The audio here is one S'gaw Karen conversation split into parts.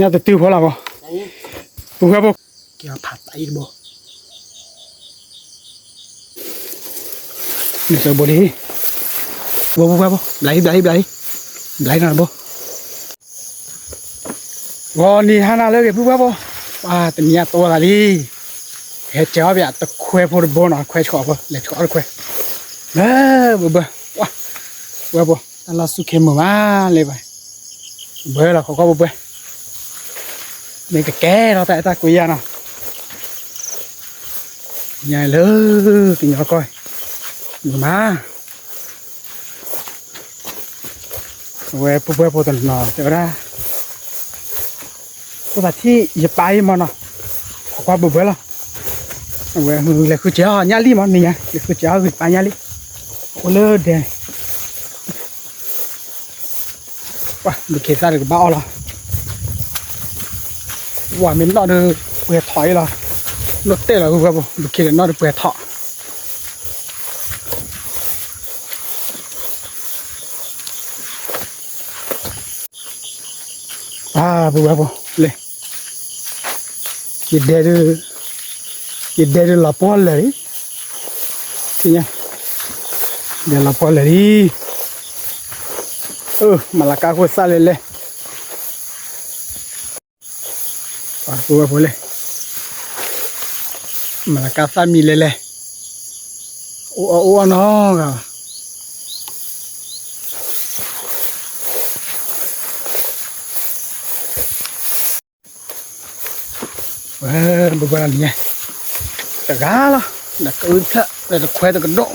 ညၣ်တတုၤဖိလီၤဘိ, ပုၢ်ဝဲၢ်ဖိ, ကဲဖးတၢ်အံၤတဘိ, နကျၢၤဘိလံ, ဘိပုၢ်ဝဲၢ်ဖိ ဘျးဟံၣ်ဘျးဟံၣ်ဘျးဟံၣ်, ဘျးဟံၣ်နၤတဘိ, ဂီၤနံၤဟါနၤလၢအဂ့ၤ ပုၢ်ဝဲၢ်ဖိ, ပှၤတနံၤညါတိၢ်သးလံ, ဟဲကဲအီၣ်ပတခွဲဖိတဘိနီၤ, ခွဲဆှီဖိ လဲၤဆှီအီၣ်တခွဲ, ဘၢဘၢဘၢ, ပုၢ်ဝဲၢ်ဖိ, တၢ်လီၢ်ဆူၣ်ခဲမုာ်မးလၢပှၤ ဘၢလီၤ ခိးကွၢ်ဘိဘှဲ, မ့ၢ်ကကဲထီၣ်တၢ်အဲၣ်တၢ်ကွံယါနီၤ, ညါလၢကညီကီၢ်, မုာ်မး, အဝဲပုၢ်ဝဲၢ်ဖိတနီၤတဲဝဲဒၣ်, ဖိသၣ်ထံၣ်ယပၢ်အံၤမးနီၤ, ခိးကွၢ်ဘိဘှဲလီၤ, အဝဲလဲၤဃုစဲးအီၣ်ညၣ်လံမး နံၤညါ လဲၤဃုစဲးအီၣ်ဂ့ၤပၢ်ညၣ်လံ, အိၣ်လၢဒဲ ပှၤ ဘုခ့သၣ်တကဘၣ်အီၣ်လီၤ, ဝၤမ့ၢ်နီၣ်ဒီးပှဲၤထီၣ်အံၤလီၤ, နီၣ်တဲာ်လီၤ ပုၢ်ဝဲၢ်ဖိ ဘုခ့ဒီးနီၣ်ဒီးပှဲၤထီၣ်, ပှၤ ပုၢ်ဝဲၢ်ဖိ လၢ ယဒဲဒုး, ယဒဲဒုးလီၤပှီၢ်လၢာ်လံ, သ့ၣ်ညါ, ဒဲလီၤပှီၢ်လၢာ်လံ, အၢ မၤလၤကါခိၣ်သၣ်လဲၣ်လဲၣ် ပှၤ ပုၢ်ဝဲၢ်ဖိလၢ မၤလၤကါသၣ်မံၤလဲၣ်လဲၣ်, အိၣ်အီၣ်အိၣ်အီၣ်နီတဂၤဘၣ်, ဝဲ ဘိဘှဲလီၤနံၤညါ, တဂၤလီၤ, ဒီးကအုဖျၢၣ် ဒီးတခွဲတကဒိၣ်,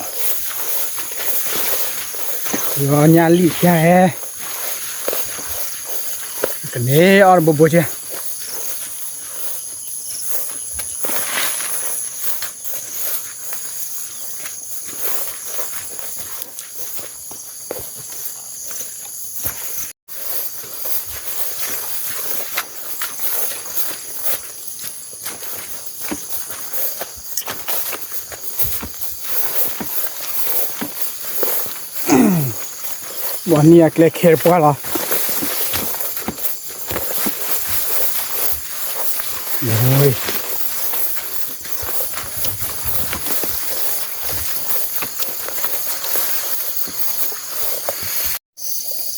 ယီၤညါလံာ်ဖျါဟဲ, ကန့ၢ်အီၣ်တဘိဘိကဲ ဘီနံၤအကျဲခဲတပှၢ်လီၤ.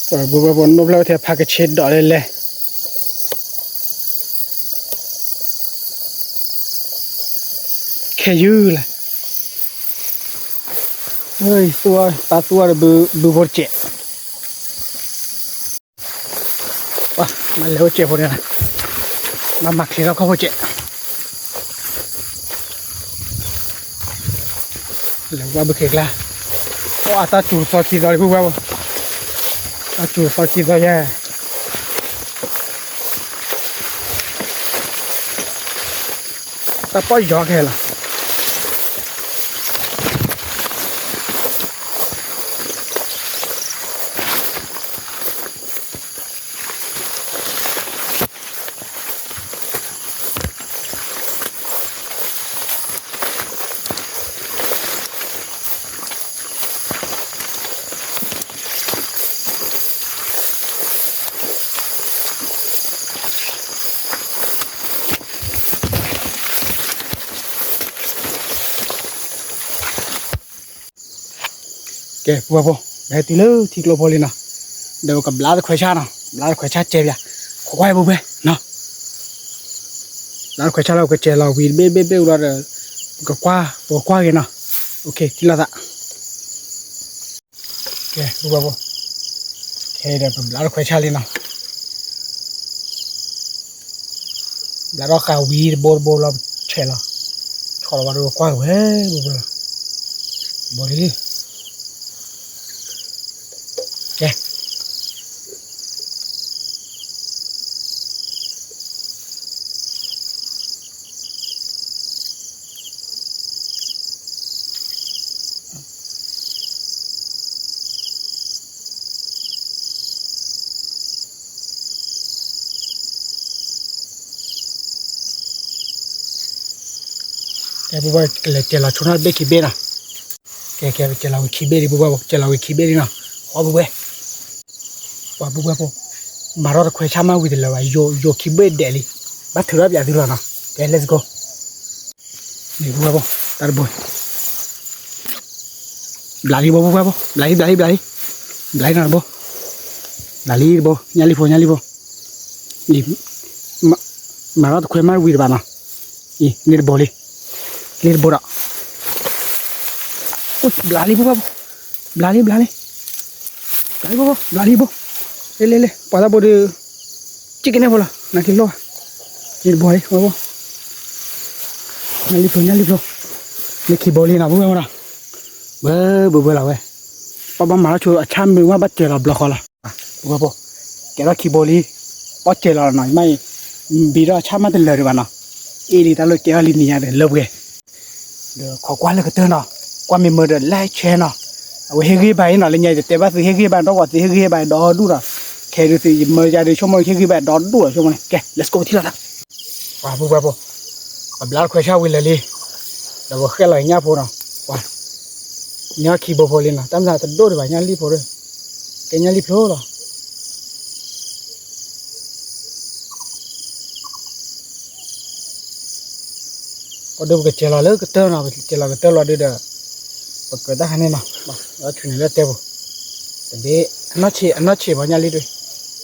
ပှၤ ပှၤ ပှၤ နိၣ်ဖျၢၣ်ဝဲထဲဖးကဆ့ဒီးလဲၣ်လဲၣ် ခဲယုၢ်လဲၣ်, သူၣ်ဝဲ ပၢ်သူၣ်ဝဲဒီးဘုဖိတစဲး, မၤလဲၤဝဲစဲးဖိန့ၣ်, မၤမၤချ့ထီၣ်ခီၣ်ဖိစဲး လဲၤဝဲဘုခ့ကျါ, အတၢ်စူၤသီခံသီလံ ပုၢ်ဝဲၢ်ဖိ, တၢ်စူၤသီခံသီယဲ, တၢ်ပီၢ်ယီၤခဲလီၤ. ကဲ ပုၢ်ဝဲၢ်ဖိ, ပဟဲတုၤလၢထံကျိဖိလံနီၤ, ဒီးပကဘျးတခွဲးဆၣ်နီၤ, ဘျးတခွဲးဆၣ်စဲးပၠး, ခိးကွၢ်ဘုဘှဲနီၤ, ဘျးတခွဲးဆၣ်လၢပကစဲးလီၤဝံၤတဘ့ၣ်ဘ့ၣ်ဘ့ၣ်ဝံၤဒီး ပကကွၢ် ပကကွၢ်က့ၤနီၤ, အိၣ်ခ့ ထံၣ်လိာ်သး ကဲ ပုၢ်ဝဲၢ်ဖိ, ခဲအံၤဒီးပဘျးတခွဲးဆၣ်လံနီၤ, ဘျးထီၣ်ဃာ်ဝံၤတဘိတဘိလီၤ ပဆဲးလီၤ, ဆီၣ်လီၤဝဲဒီးပကွၢ်ဝဲ ပုၢ်ဝဲၢ်, ဘိလံ, ကဲ ကဲ ပုၢ်ဝဲၢ် ကလဲၤစဲးလီၤဆိနီၤ တဘ့ၣ်ခံဘ့ၣ်နီၤ, ကဲ ကဲ ပစဲးလီၤဝံၤခံဘ့ၣ်လံ ပုၢ်ဝဲၢ် ပစဲးလီၤဝံၤခံဘ့ၣ်လံနီၤ, ပှၤပုၢ်ဝဲၢ်, ပှၤပုၢ်ဝဲၢ်ဖိ, မၤထီၣ်တခွဲဆၣ်မးဝံၤတလၢာ်ဘၣ်, ယိာ်ခံဘ့ၣ်ဒဲးလံ, ဘၣ်ထုးထီၣ်ပၠးသုလီၤနီၤ, ကဲ let's go, န့ၣ်ပူဝဲဘိ, တၢ်တဘိ, ဘျးလံဘိ ပူဝဲဘိ, ဘျးလံ ဘျးလံ ဘျးလံ, ဘျးလံနီၤတဘိ, ဘျးလံတဘိ, ညၣ်လံဖိ ညၣ်လံဖိ, မၤထီၣ်တခွဲမးဝံၤတဘၣ်နီၤ, အံၤ န့ၣ်တဘိလံ, လံတဘိဒီး ဘျးလံ ပူဝဲဘိ, ဘျးလံ ဘျးလံ, ဘျးလံဘိ ဘျးလံဘိ, လဲၤလဲၤလဲၤ ပှၤတၢ်ဘိဒီး ကၠံၣ်ကနဲၣ်ဖိလီၤ နက့ၤလိၣ်ဘၣ်, လံတဘိလံ ပူဝဲဘိ, ညၣ်လံဖျိ ညၣ်လံဖျိ, န့ၣ်ခံဘိလံနီၤ ပူဝဲဘိနီၤ, ဘၢဘၢဘၢလီၤဝဲ, ပဘၣ်မၤထီၣ်ဆိအဆၣ်မ့ၢ်ဝဲဘၣ်စၢၤလီၤဘျီဃီလီၤ, ပူဝဲဘိ, ကဲထီၣ်ခံဘိလံ, ပီၣ်စၢၤလီၤနီၤ မ့ၢ်အံၤ, ဘံထီၣ်အဆၣ်မးတလၢာ်ဒံးဘၣ်နီၤ, အ့ၣ်လံတၢ်လၢကဲထီၣ်လံနံၤညါဒီးလၢပှဲၤ ဒီးခိးကွၢ်လၢကတၢၢ်နီၤ, ကွၢ်မ့ၢ်မၢဒီး like share နီၤ, အဝဲဟ့ၣ်ဂံၢ်ဘါအံၤနီၤ, လၢညါယတတဲဘၣ်သုဟ့ၣ်ဂံၢ်ဘါ ဒီးကွၢ်သုဟ့ၣ်ဂံၢ်ဘါဒီဒူၣ်နီၤ, ခဲဒုးသုယမၢယၤဒုးဆိကမိၣ်ဟ့ၣ်ဂံၢ်ဘါဒီဒူၣ်လီၤဆိကမိၣ်န့ၣ်, ကဲ let's go ပထံၣ်လိာ်သး, ပှၤပူဝဲဘိ, အဘျါတခွဲဆၣ်ဝံၤလၢာ်လံ, ဒီးပဃဲလီၤညၣ်ဖိနီၤ, ပှၤ, န့ၢ်အီၣ်ခံဘိဖိလံနီၤ, တၢ်မၤသးတဒိၣ်ဒံးဘၣ်ညၣ်လံဖိဒီး, ကဲညၣ်လံဖျိလီၤ အဒီးပကစဲးလီၤလၢကတၢၢ်နီၤ, ပကစဲးလီၤကတၢၢ်လီၤဒုဒီး, ပကတၢၢ်ဟါန့ၣ်နီၤ, အီၣ်ဆူၣ်န့ၣ်လၢတဲပူၤ, တဘ့ၣ်, အနီၢ်ဆံး အနီၢ်ဆံးဘၣ်ညၣ်လံဒု, နီၢ်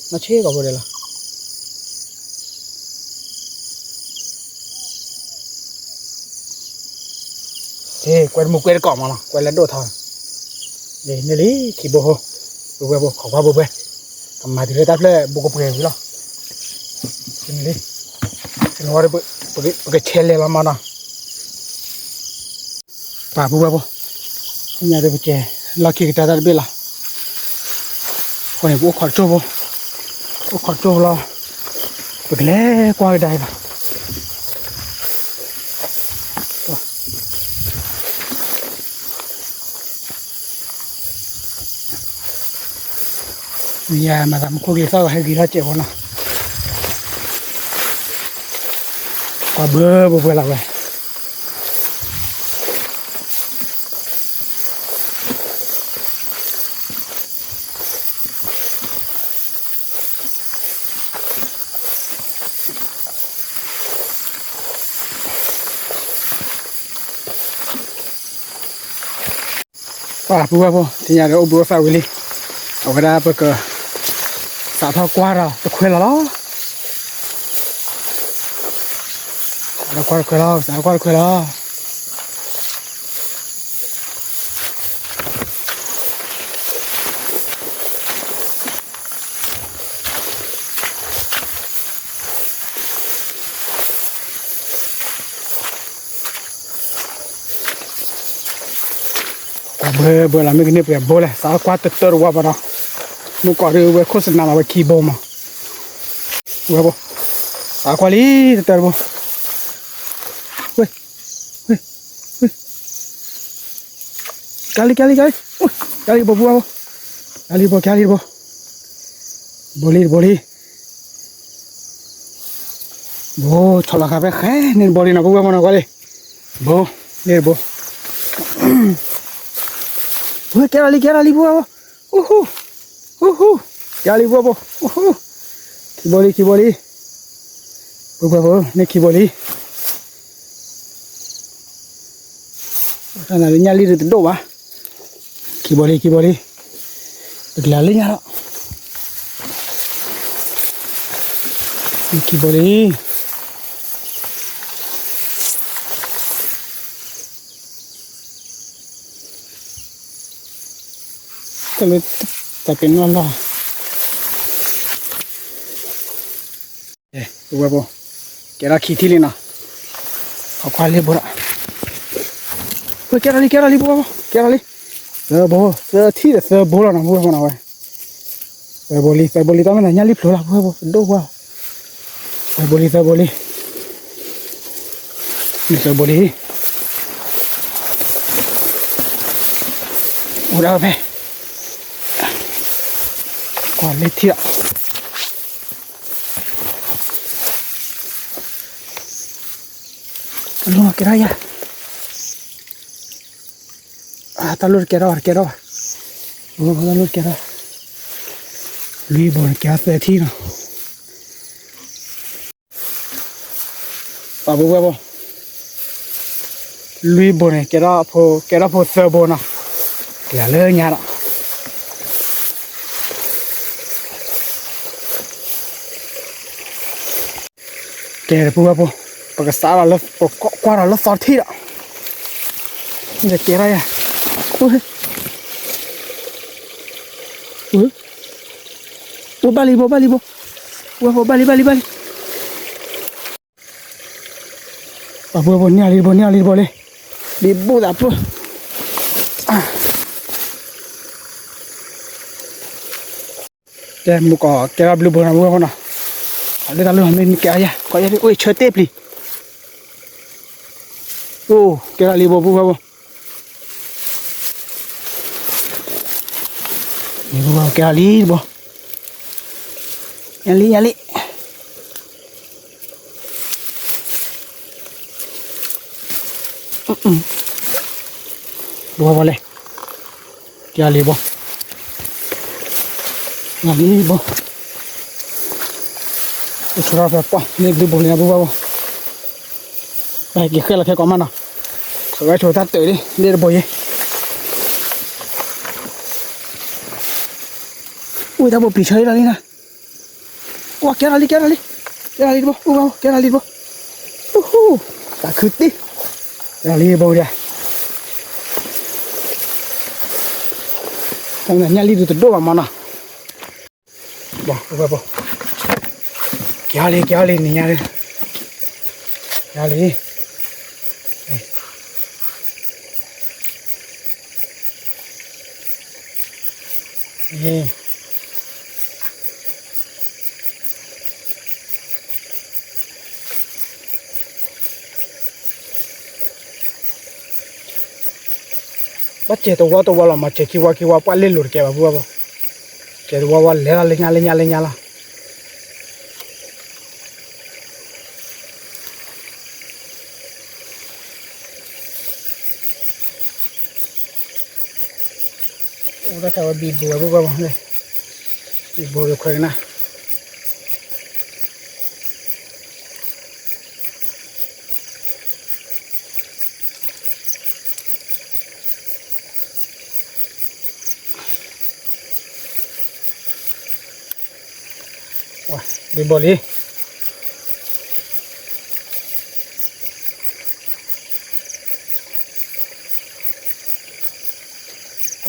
ဆံးကီးဖိဒီးလီၤ ကွဲမုၢ်ကွဲတကိးမးနီၤ, ကွဲလၢဒိၣ်ထီၣ်, န့ၣ်လံ ခံဘိဖိ, ပူဝဲဘိ ခိးကွၢ်ပူဝဲ, ကမၤတုၤလၢတၢ်ဖျၢၣ်ဘိကပှဲၤဝံၤလီၤ, န့ၣ်လံ, ပကဆဲးလဲၤလီၤမးနီၤ ပှၤပူဝဲဖိ, ညါဒီးပကဲလီၢ်ခံကတၢၢ်တၢ်တဘ့ၣ်လီၤ, အဃိန့ၣ် ပအိၣ်ခိးတစိၢ်ဖိ, အိၣ်ခိးတစိၢ်ဖိလီၤ, ပကလဲၤကွၢ်ကဒါအံၤလီၤ မ့ၢ်ယၤမၤသးမူခိၣ်ကလံၤသီၣ်ဂီၤဟဲဂ့ၤထီၣ်စဲးဖိနီၤ, ပှၤဘၢဘၢဘၢလီၤဝဲ ပှၤပူဝဲဖိ တနံၤညါဒီးအိၣ်ဘှံးအိၣ်သါဝံၤလံ, အဝဲဒၣ်ပက စးထီၣ်ကွၢ်ဒီးတခွဲလီၤလီၤ, စးထီၣ်ကွၢ်တခွဲလီၤ စးထီၣ်ကွၢ်တခွဲလီၤ. ဘၢဘၢလီၤ မ့ၢ်ကန့ၢ်ပှဲၤဘိလဲၣ်, စးကွၢ်တတၢၢ်တဝါဘၣ်ဒီး, မုၢ်ကီးဒုးဝဲခိၣ်စနၤလီၤဝဲခံဘိမး, ဝဲဘိ, စးကွၢ်လံတတၢၢ်တဘိ, ဝဲ, ဝဲ, ဝဲ, ကလံကလံကလံ, ကလံဘိဘိဘိ, ကလံဘိကလံဘိ, ဘိလံတဘိလံ. ဘိ ဆီၣ်လီၤခါဖဲဃဲန့ၣ်တဘိလံနီၤ ပူဝဲမနီၤကွၢ်လံ, ဘိ, န့ၣ်တဘိ, ဝဲကဲထီၣ်လံ ကဲထီၣ်လံ ပူဝဲဘိ, ဟူ, ဟူ, ဟူ, ကဲထီၣ်လံ ပူဝဲဘိ, ဟူ, ခံဘိလံ ခံဘိလံ, ပူဝဲဘိ န့ၣ်ခံဘိလံ. တၢ်နၤလၢညၣ်လံတဒိၣ်ဘၣ်, ခံဘိလံ ခံဘိလံ, ပကလဲၤလၢညၣ်လီၤ. ခံဘိလံ. တၢ်လၢတၢ်ကဲနီၢ်လီၢ်, ပဝဲဖိ, ကဲထီၣ်ခံထံၣ်လံနီၤ, အခွါလံဘိဒီး, ကဲထီၣ်လံ ကဲထီၣ်လံ ပဝဲဖိ, ကဲထီၣ်လံ, သၢဘိ, သၢထံၣ်ဒီးသၢဘိလီၤနီၤ ပဝဲဖိနီၤဝဲ, သၢဘိလံ သၢဘိလံ တၢ်မ့ၢ်သးညၣ်လံဖျိလီၤ ပဝဲဖိ ဒိၣ်ဝဲ, သၢဘိလံ သၢဘိလံ, န့ၣ်သၢဘိလံ, အိၣ်ဒၣ်ဝဲဖဲ, ကွၢ်လၢထံၣ်လီၤ. အလိၣ်ကဲထီၣ်ယၤ, တၢ်လိၣ်တကဲထီၣ်ဘၣ် တကဲထီၣ်ဘၣ်, တၢ်လိၣ်တကဲထီၣ်, လွံၢ်ဘိန့ၣ် ကဲထီၣ်သၢထံၣ်နီၤ. ပှၤပုၢ်ဝဲၢ်ဖိ, လွံၢ်ဘိန့ၣ် ကဲထီၣ်ဖိ, ကဲထီၣ်ဖိသၢဘိနီၤ. လဲၤလၢညါဒီး ကဲပုၢ်ဝဲၢ်ဖိ, ပကစးဒီးလၢ ပကွၢ်ဒီးလၢသီထံၣ်ဒီး, ကဲထီၣ်ယၤ, အိၣ်ဘၣ်လံဘိ ဘၣ်လံဘိ, ဝဲဖိဘၣ်လံ ဘၣ်လံ ဘၣ်လံ. ပှၤပုၢ်ဝဲၢ်ဖိ န့ၢ်အီၤလံတဘိ န့ၢ်အီၤလံတဘိလံ, ဒ်ဘူၣ်သးပှၢ်. ကဲ မူကီး ကဲထီၣ်ဘျုးဘိနီၤ ပုၢ်ဝဲၢ်ဖိနီၤ. အလၢတၢ်လၢမ့ၢ်ကဲအီၤယၤ ကီးယဲဒ်အိၣ်ဆၢတဲာ်ပျံၤ, အိၣ်ကဲထီၣ်လံတဘိ ပုၢ်ဝဲၢ်ဖိ, န့ၣ် ပုၢ်ဝဲၢ်ဖိ ကဲထီၣ်လံတဘိ, ညါလံ ညါလံ. ပုၢ်ဝဲၢ်ဖိလဲၣ်, ကဲထီၣ်လံတဘိ, ညါလံတဘိ, အိၣ်ဆိးထီၣ်ဖဲပှၢ် န့ၢ်ဘျုးဘိလံ ပုၢ်ဝဲၢ်ဖိ, ပက့ၤဃဲလီၤခဲကိးမးနီၤ, ဆိးဝဲဆိးတၢ်တၢၢ်လံ လ့ၣ်တဘိယဲ အိၣ်တၢ်ဘိပျံၤဆၢလံလီၤလံနီၤ, ကွၢ်ကဲထီၣ်လံ ကဲထီၣ်လံ, ကဲထီၣ်လံတဘိ ပုၢ်ဝဲၢ်ဖိ ကဲထီၣ်လံတဘိ, ဟူ တၢ်ခုတ့ၢ်, ကဲထီၣ်လံတဘိဒၣ်, တၢ်ညၣ်လံဒုးတဒိၣ်ဘၣ်မးနီၤ. ဘၣ် ပုၢ်ဝဲၢ်ဖိ, ကဲထီၣ်လံ ကဲထီၣ်လံ နံၤညါလံ, ကဲထီၣ်လံ. ဘၣ်စဲးတဝီတဝီလီၤမး, စဲးခံဝီခံဝီ ပှၢ်လ့ၣ်လိၤတကဲဘၣ် ပုၢ်ဝဲၢ်ဖိ, စဲးတဝီဝီလဲၤထီၣ်လၢညါလၢညါလၢညါလီၤ. အိၣ်တၢ်ခးဝဲဘံဘူဝဲ ပုၢ်ဝဲၢ်ဖိ, ဘံဘူဒီးခွဲးကနၣ် ဒ်ဘိလံ.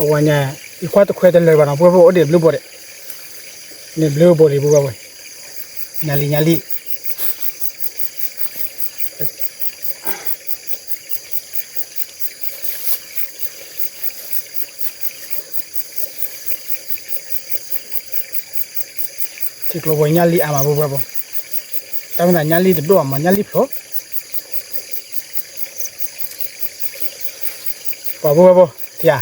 အဝဲညါ ယခွါတခွဲးတလၢာ်ဘၣ်နီၤ ပုၢ်ဝဲၢ်ဖိ, အိၣ်ဒံးဘျုးဘိဒံး, န့ၣ်ဘျုးဘိလံ ပုၢ်ဝဲၢ်ဖိ, ညါလံ ညါလံ. ထံကျိဖိညၣ်လံအါမး ပုၢ်ဝဲၢ်ဖိ, တၢ်မ့ၢ်သးညၣ်လံတဒိၣ်အါမး ညၣ်လံဖျိ, ပှၤပုၢ်ဝဲၢ်ဖိ, ထံဧါ,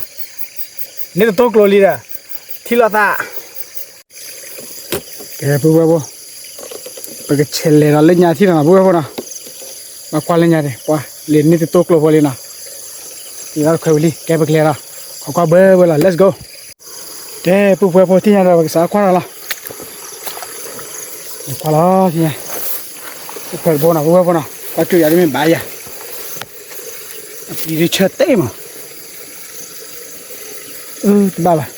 န့ၢ်တတိၢ်ကျိၤလံဒီး, ထံၣ်လိာ်သး ကဲ ပုၢ်ဝဲၢ်ဖိ, ပကဆဲးလဲၤဒီးလၢညါထံၣ်နီၤ ပုၢ်ဝဲၢ်ဖိနီၤ, ဘၣ်ကွၢ်လၢညါန့ၣ် ပှၤလဲၤန့ၢ်တတိၢ်ကျိၤဖိလံနီၤ, ယလၢတခွဲးဝံၤလံ ကဲပကလဲၤဒီး, ခိးကွၢ်ဘၢဝဲလီၤ let's go. ကဲ ပုၢ်ဝဲၢ်ဖိ ထံၣ်ညါဒီး ပကစးကွၢ်ဒီးလီၤ, ကွၢ်လီၤ ထံၣ်ညါ, တခွဲးတဘိနီၤ ပုၢ်ဝဲၢ်ဖိနီၤ, ကွၢ်ကၠိယၤဒ်မ့ၢ်ဘၣ်ယၤ, အပျံၤဒုးဆၢတဲာ်မး, အၢ တဘၣ်ဘၣ်,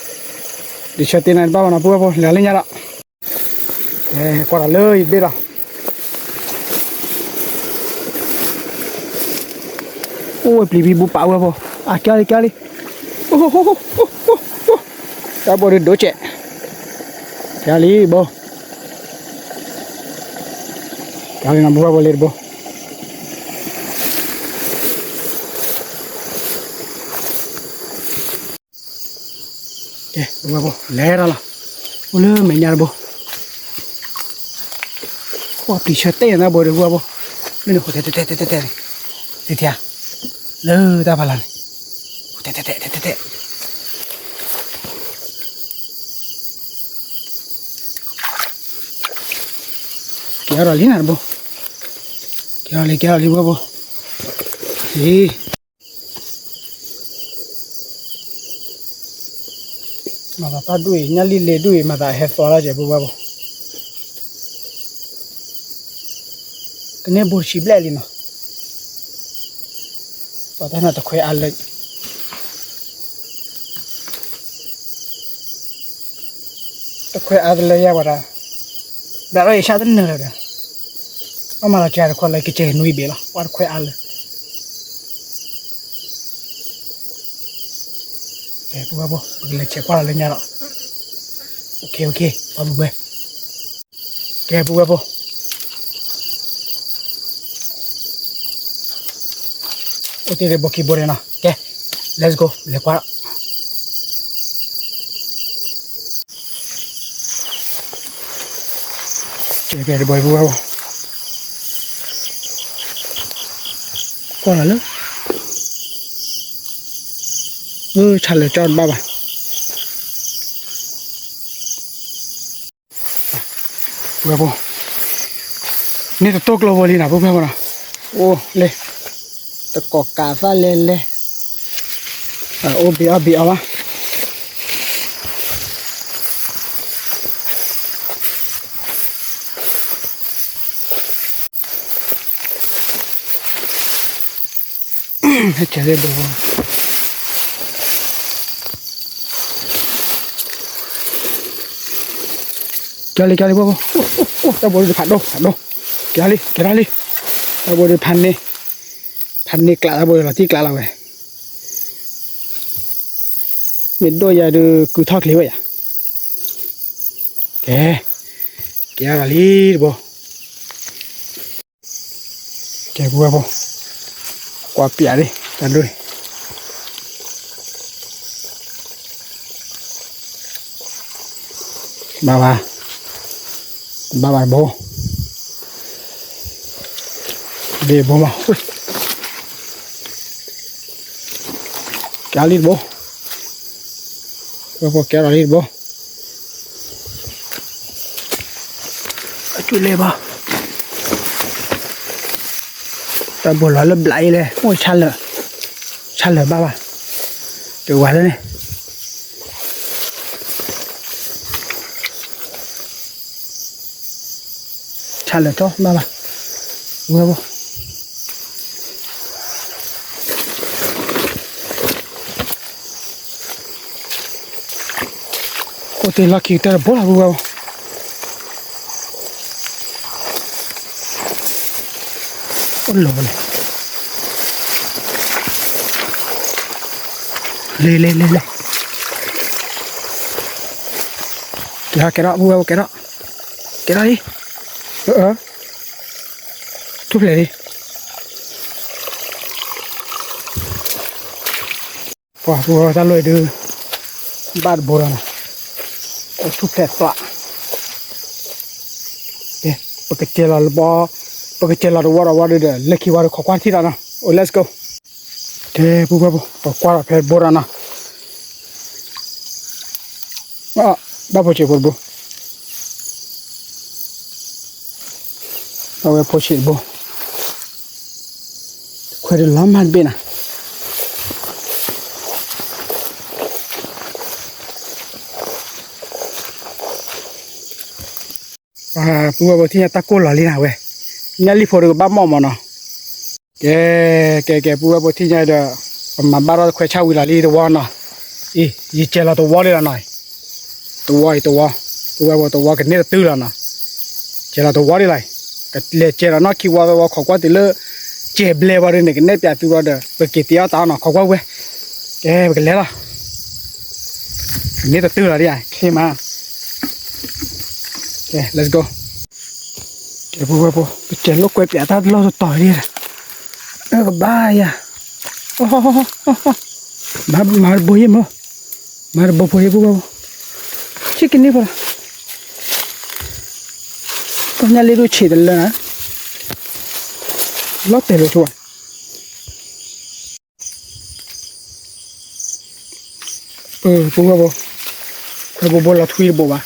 ဒုးဆၢတဲာ်န့ၣ်တဘၣ်ဘၣ်နီၤ ပုၢ်ဝဲၢ်ဖိ လဲၤလၢညါဒီး ကွၢ်ဒီးလၢယဘ့ၣ်ဒီး, အိၣ်ဝဲပျံၤဘံဘူပာ်ဝဲဖိ, အကဲအီၤလံ ကဲအီၤလံ, တၢ်ဘိဒုးဒိၣ်စဲး, ကဲအီၤလံဘိ, ကဲအီၤလံနီၤ ပုၢ်ဝဲၢ်ဖိ လ့ၣ်တဘိ ကဲ ပုၢ်ဝဲၢ်ဖိ လဲၤတၢ်လီၤ, အိၣ်လၢမဲာ်ညါတဘိ, အိၣ်ပျံၤဆၢတဲာ်ယၤတၢ်ဘိဒီး ပုၢ်ဝဲၢ်ဖိ, လၢန့ၣ် ဟိးတဲတဲတဲတဲတဲတဲန့ၣ်, သ့ၣ်ထံဧါ, လၢတၢ်ဖးလၢ်န့ၣ်, ဟိးတဲတဲတဲတဲတဲတဲ ကဲထီၣ်လံနၤတဘိ, ကဲထီၣ်လံ ကဲထီၣ်လံ ပုၢ်ဝဲၢ်ဖိ, ဟ့ၣ် မၤသးတၢ်ဒူၣ်အံၤ ညၣ်လံၣ်လ့ဒူၣ်အံၤ မၤသးဟဲသီထီၣ်ကဲ ပုၢ်ဝဲၢ်ဖိ, ကန့ၢ်ဘိတဆံဘျဲၣ်လံနီၤ, ပှၤတၢ်နၢ်တခွဲအါလၢ တခွဲအါတလၢယဲၢ်ပှၤဒီး, ဘျးထီၣ်ယဆၣ်တနၢၤလၢၤဒီး, အမၤလီၤကဲတခွဲလၢကစဲးနွံဘ့ၣ်လီၤ ပှၤတခွဲအါလၢ ကဲ ပုၢ်ဝဲၢ်ဖိ ပကလဲၤဆဲးကွၢ်လီၤလၢညါဒီး, အိၣ်ခ့ အိၣ်ခ့ ပှၤပုၢ်ဝဲၢ်, ကဲ ပုၢ်ဝဲၢ်ဖိ အိၣ်တ့ၢ်ဒီးဘိခံဘိန့ၣ်နီၤ, ကဲ let's go လဲၤကွၢ်ဒီး, ကဲ ကဲ တဘိ ပုၢ်ဝဲၢ်ဖိ ကွၢ်လီၤလၢ, အၢ ဆါလၢာ်ကၠီတဘၣ်ဘၣ်, ပုၢ်ဝဲၢ်ဖိ, န့ၣ်တတိၢ်ကျိဖိလံနီၤ ပုၢ်ဝဲၢ်ဖိနီၤ, အိၣ်လၢ, တကိးကးသၣ်လဲလဲ, အိၣ်ဘ့ၣ်အီၣ်ဘ့ၣ်အီဘၣ် ဟဲကဲလံဘိ, ကဲလံ ကဲလံ ဘိဘိ, တၢ်ဘိဒုးဖးဒိၣ် ဖးဒိၣ်, ကဲလံ ကဲထီၣ်လံ, တၢ်ဘိဒုးဖးန့ၢ်, ဖးန့ၢ်ကျး တၢ်ဘိဒုးလီၤတံၢ်ကျးလီၤဝဲ, မ့ၢ်ဒိၣ်ယၤဒုးကုၢ်ထီၣ်ချ့ဝဲယၤ, ကဲ, ကဲထီၣ်လံတဘိ ကဲ ပုၢ်ဝဲၢ်ဖိ, ကွၢ်ပၠးလံ တၢ်ဒိၣ်အံၤ, ဘၣ်ဘၣ်, ဘၣ်ဘၣ်တဘိ, ဒ့တဘိမး, ကဲလံတဘိ, ပုၢ်ဝဲၢ်ဖိ ကဲထီၣ်လံတဘိ အကၠူၣ်လဲၢ်ဘၣ်, တၢ်ဘိလီၤလၢဘျးအံၤလဲၣ် အိၣ်ဆါလၢာ်, ဆါလၢာ်ဘၣ်ဘၣ်, တဝၤလၢန့ၣ်, ဆါလၢာ်ထီၣ်ဘၣ်ဘၣ်, ဝဲဘိ အိၣ်တ့ၢ်လီၢ်ခံကတၢၢ်တဘိလီၤ ပုၢ်ဝဲၢ်ဧၢ, အိၣ်လီၤဝဲလဲၣ်, လဲၤလဲၤလဲၤလဲၤ, ကဲထီၣ်ကဲထီၣ် ပုၢ်ဝဲၢ်ဧၢ ကဲထီၣ်, ကဲထီၣ်လံ, အၢ ထူၣ်ဖျဲးလံ ပှၤပုၢ်ဝဲၢ်တၢ်လီၢ်အံၤဒုး ဘၣ်တဘိဒီးနီၤ, အိၣ်ထူၣ်ဖျဲးသွး, ပကစဲးလီၤလၢဘီ, ပကစဲးလီၤတဝီဒီးဝီဒုးဒီး လၢခံဝီဒီးခိးကွၢ်ထံၣ်ဒီးနီၤ, အိၣ် let's go, ကဲ ပုၢ်ဝဲၢ်ဖိ ပကွၢ်ဒီးဖဲတဘိဒီးနီၤ, ဘၣ်ဖိဆံးဖိတဘိ အဝဲဖိဆံးတဘိ, ခွဲးတလီၤမၢ်တဘ့ၣ်နီၤ, ပုၢ်ဝဲၢ်ဖိထံၣ်ညါတၢ်ကိၢ်လီၤလံနၤဝဲ, ညၣ်လံၣ်ဖိတကဘၣ်မီၢ်မီၢ်နီၤ, ကဲ ကဲ ကဲ ပုၢ်ဝဲၢ်ဖိထံၣ်ညါဒီး, ပမၤဘၣ်ထီၣ်တခွဲးဆၣ်ဝံၤလီၤလံတဝီနီၤ, အံၤ ယစဲးလီၤတဝီဒံးလီၤနီၤ, တဝီအံၤတဝီ, ပုၢ်ဝဲၢ်ဖိတဝီကန့ၢ်တတုၤလီၤနီၤ, စဲးလီၤတဝီဒံးလီၤ, ကလဲၤစဲးလီၤနီၢ်ခံဝီသဝီခိးကွၢ်တုၤလၢ, စဲးဘျဲၣ်ဝီဒုးန့ၣ် ကနဲၣ်ပၠးသုဝီဒီး ပက့ၤတ့အီၣ်တၢ်အီၣ်နီၤ ခိးကွၢ်ဝဲ, ကဲ ပကလဲၤလီၤ ကန့ၢ်တတုၤလီၤဒံးဧါ ချ့မး, ကဲ let's go, ကဲ ပုၢ်ဝဲၢ်ဖိ ပစဲးလိာ်ကွဲပၠးတၢ်တလီၢ်တတီၤဒံး, အကဘၣ်ယၤ, မၤတဘိယ့ၢ်မး, မၤတဘိဖိယ့ၢ် ပုၢ်ဝဲၢ်ဖိ, ဆံးကန့ၢ်ဖိလီၤ, ပှၤညါလ့ဒိၣ်ဆံးတလၢနၤ, လီၤတဲာ်လိာ်ဆိဝဲ ပုၢ်ဝဲၢ်ဖိ, ခွဲးဘိဘိလီၤထွံတဘိဘၣ်,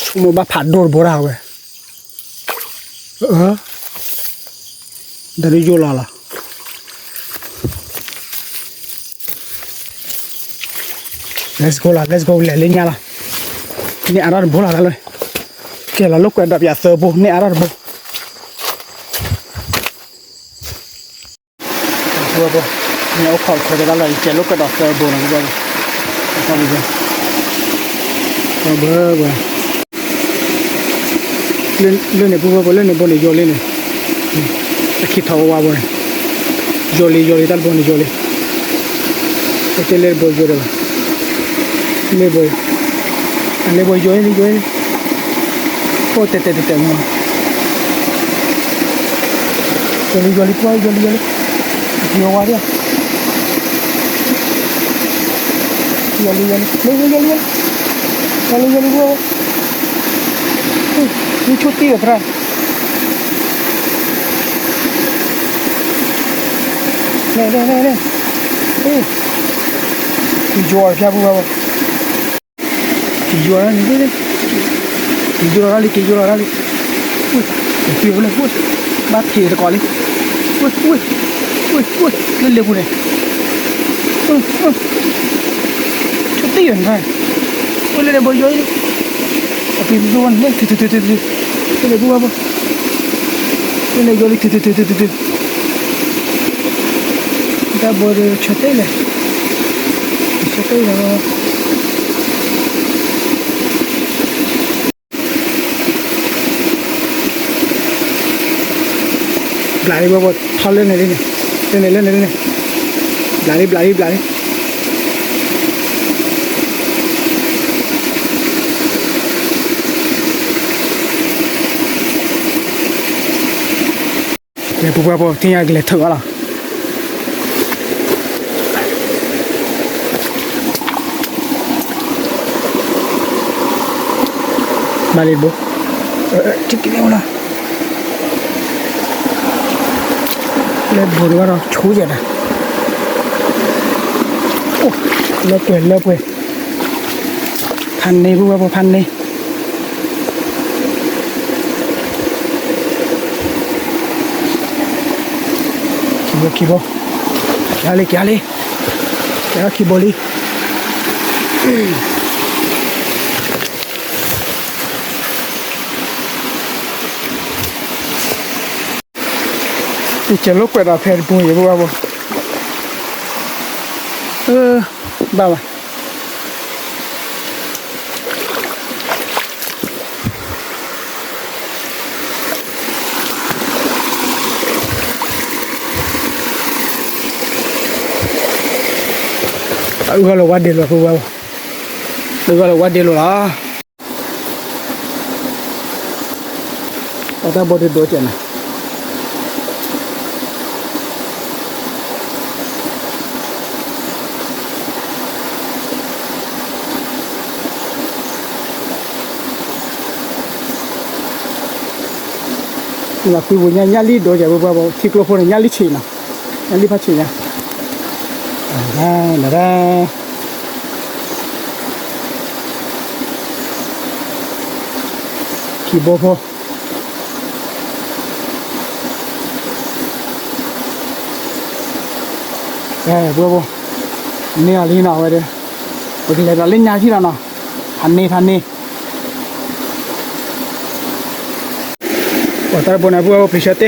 ဆိကမိၣ်ဘၣ်ဖးဒိၣ်တဘိတၢ်ဝဲ, ဒီးဒုးယိၣ်လီၤလီၤ, Let's go လီၤ let's go လဲၤလၢညါလီၤ. န့ၢ်အါထီၣ်တဘိလီၤတၢ်လီၤ. ကဲလီၤ လိာ်ကွဲဒီးပယီၤသၢဘိ န့ၢ်အါထီၣ်တဘိ. ပူၤဘၣ်ဘိ န့ၣ်အိၣ်ခိးခွဲးကဒါလီၤ ယကဲလိာ်ကွဲဒီးသၢဘိနီၤ ပူၤဘၣ်ဘိ သၢဘိ လၢန့ၣ်ပူၤဘၣ်ဘိ လၢန့ၣ်ဘိန့ၣ် ယိာ်လံန့ၣ် အခံထီၣ်ဝါဝါဘိန့ၣ် ယိာ်လံ ယိာ်လံ တၢ်တဘိန့ၣ် ယိာ်လံ တတဲလၢတဘိယိာ်ဒီးဘၣ် လၢဘိ အလၢဘိယိာ်လံ ယိာ်လံ အိၣ်တဲတဲတဲတဲမး ယိာ်လံ ယိာ်လံ ပူၤဘၣ်ဘိ ယိာ်လံ ယိာ်လံ ယိာ်ဝါဒၣ် ယိာ်လံ ယိာ်လံ ယိာ်လံ ယိာ်လံ ယိာ်လံ ယိာ်လံ ပူၤဘၣ်ဘိ မ့ၢ်ဆိတံၢ်ဒီးသရၣ် န့ၣ် န့ၣ် န့ၣ် န့ၣ် ကယိာ်အီၤဖၠါ ပူၤဘၣ်ဘိ ကယိာ်လီၤန့ၣ် ကယိာ်လီၤတၢ်လံ ကယိာ်လီၤတၢ်လံ ဝ့ၢ် ကယိာ်လီၤ ဝ့ၢ် ဘၣ်ဖံးတကိးလံ ဝ့ၢ် ဝ့ၢ် ဝ့ၢ် ဝ့ၢ် လၢလၢပူၤန့ၣ် ဆိတံၢ်ဒီးသရၣ် ဝ့ၢ် လၢလၢဘိယိာ်လံ အပျံၤပျူၤန့ၣ် လၢလၢပူၤဘၣ်ဘိ လၢလၢယိာ်လံ တုၤတုၤတုၤတုၤတုၤ တၢ်ဘိဒီးဆၢတဲလဲၣ် ဆၢတဲလဲၣ် ဘျးလံ ဘၣ်ဘိ ထီၣ်လၢန့ၣ်လံန့ၣ် လၢန့ၣ် လၢန့ၣ် လၢန့ၣ် ဘျးလံ ဘျးလံ ဘျးလံ ပူၤဘၣ်ဘိ ထံၣ်ညါကလဲၤထုးအီၤလီၤ ဘၣ်လံဘိ ထံၣ်က့ၤလၢအိၣ်လီၤ လၢဘိတဘၣ်ဒီးဆူယဲၢ်တၢ် အိၣ် လၢပှဲၤလၢပှဲၤ ဖးန့ၢ် ပူၤဘၣ်ဘိ ဖးန့ၢ် ခံဘိ ခံဘိ က့ၤလံ က့ၤလံ က့ၤလီၤခံဘိလံ ယကဲလိာ်ကွဲဒီးဖဲတဘိယဲၢ် ပူၤဘၣ်ဘိ ဘၣ်ဘၣ် အအုၣ်ဂီၢ်လၢဝါဒ့လိာ် ပူၤဘၣ်ဘိ အုၣ်ဂီၢ်လၢဝါဒ့လိာ်လီၤ ပှၤတၢ်ဘိတဒိးကဲးနီၤ လီၤကွံပူၤညါ ညၣ်လံဒိးကဲး ပူၤဘၣ်ဘိ ထံကျိဖိန့ၣ် ညၣ်လံဆံးနီၤ ညၣ်လံဖးဆံးညါ ဒဒ ခံဘိဖိ ပူၤဘၣ်ဘိ န့ၢ်အီၤလံနီၤ အဝဲဒီး ပကလဲၤဒီးလၢညါထံၣ်လီၤနီၤ ဖးန့ၢ် ဖးန့ၢ် ပှၤတၢ်တဘိန့ၣ် ပူၤဘၣ်ဘိ ပျံၤဆၢတဲ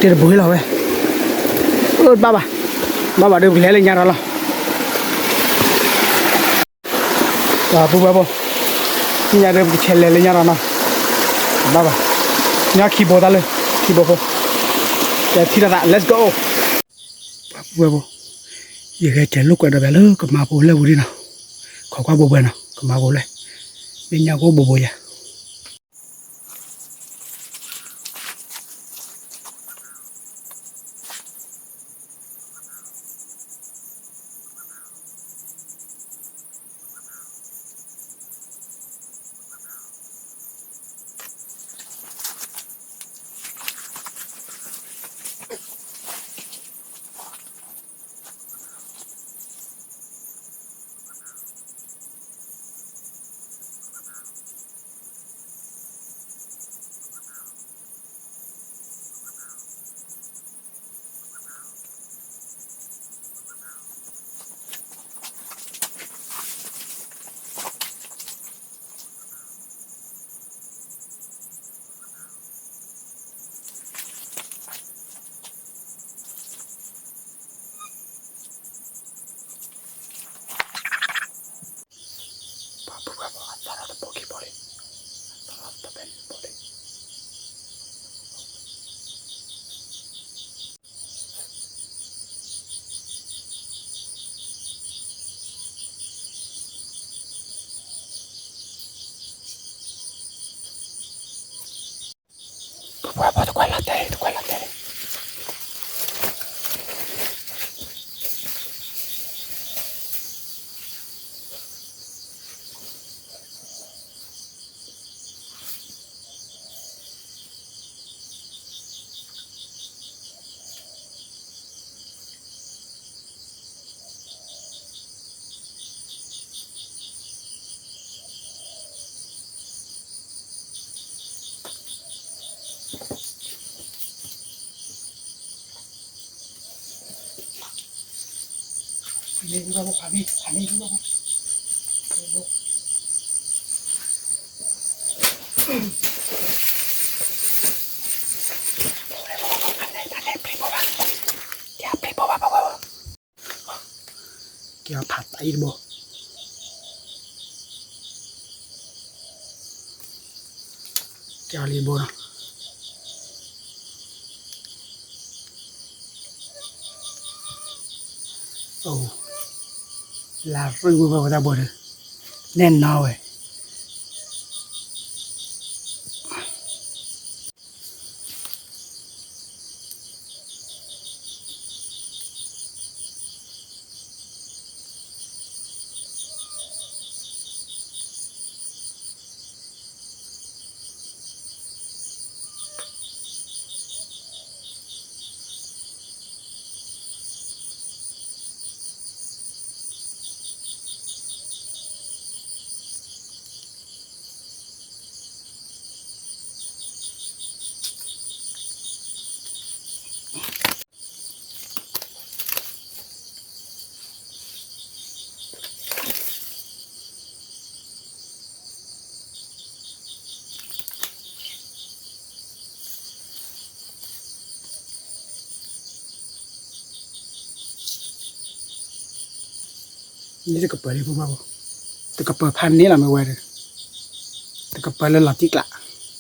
တဲတဘိလီၤဝဲ ဘၣ်ဘၣ် ဘၣ်ဘၣ်ဒီး ပကလဲၤလၢညါဒီးလီၤ ပူၤဘၣ်ဘိ သ့ၣ်ညါဒီး ပကဆဲးလဲၤလၢညါဒီးနီၤ ဘၣ်ဘၣ် ညီခံဘိတၢ်လၢ ခံဘိဖိ ကဲထံၣ်လိာ်သး let's go ပူၤဘၣ်ဘိ ယဂဲၤကဲလိာ်ကွဲဒီးဘၣ်လၢကမါဖိလၢပူၤဒ်နီၤ ခိးကွၢ်ဘိဘှဲနီၤ ကမါဖိလဲၣ် မ့ၢ်ညါကအိၣ်ဘိဘိယၤ ပူၤဘၣ်ဘိ ပှၤဘီတခွဲးလီၤတဲာ် တခွဲးလီၤတဲာ် ကဲအဖးတၢ်အံၤတဘိ ကဲအီၤလံဘိနီၤ အိ လၢရ့ဝဲဝဲတၢ်ဘိဒီး နဲၣ်နီၤဝဲ န့ၣ်တကပၤလံဖိဘၣ်ဖိ, တကပၤဖးန့ၢ်လီၤမ့ၢ်ဝဲဒီး, တကပၤလၢလီၤတံၢ်ကျး ယီၤလံ ပှၤပှၤ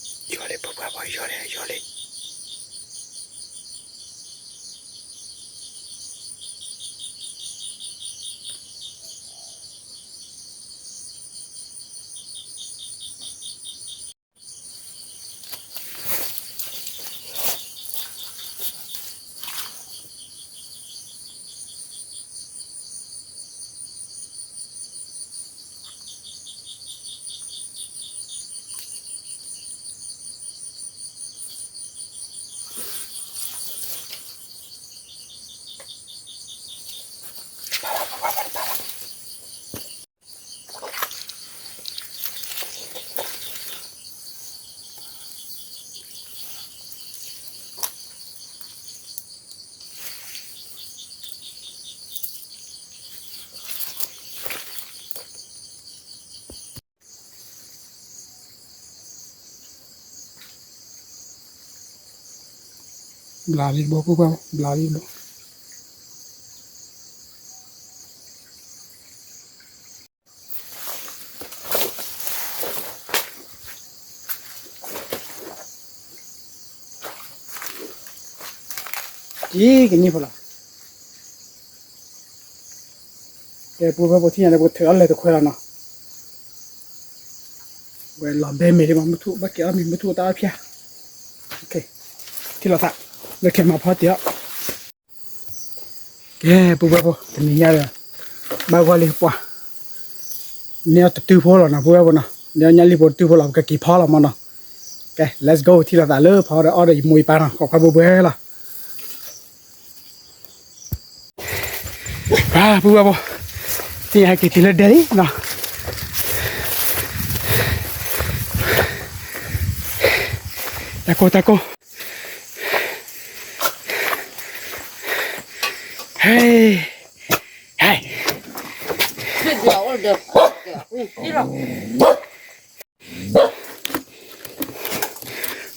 ပှၤ ယီၤလံ ယီၤလံ. ဘျးလံတဘိ ပှၤပှၤ ဘျးလံတဘိ. ကံကနံၣ်ဖိလီၤ. ကဲ ပှၤပှၤ ပထံၣ်ညါလၢပကထုးအီၣ်လဲၤတခွဲလီၤနီၤ. ဝဲလီၤဘဲမ့ၤလံမး မုၢ်ထူၣ် ဘၣ်ကဲအီၣ်မ့ၤ မုၢ်ထူၣ်တၢ်အီၣ်ဖၠၣ်. ထံၣ်လိာ်သး လၢခဲမၤဖီတ့ၢ်အီၤ. ကဲ ပှၤပှၤဖိ တနံၤညါဒီး ဘၣ်ဂီၢ်လံပှၤ, န့ၢ်အီၣ်တတုၢ်ဖိလီၤနီၤ ပုၢ်ဝဲၢ်ဖိနီၤ, န့ၢ်အီၣ်ညၣ်လံၢ်ဖိတတုၢ်ဖိလီၤ ပကက့ၤဖီလီၤမၢ်နီၤ. ကဲ let's go ထံၣ်လိာ်သးလၢဖီဒီးအီၣ်ဒီးယမိၢ်ယပၢ်နီၤ ခိးကွၢ်ဘှဲဘှဲလီၤ. ပုၢ်ဝဲၢ်ဖိ, သ့ၣ်ညါဟဲက့ၤတုၤလၢဒဲလံနီၤ. တၢ်ကိၢ်တၢ်ကိၢ်, ဟဲ, ဟဲ,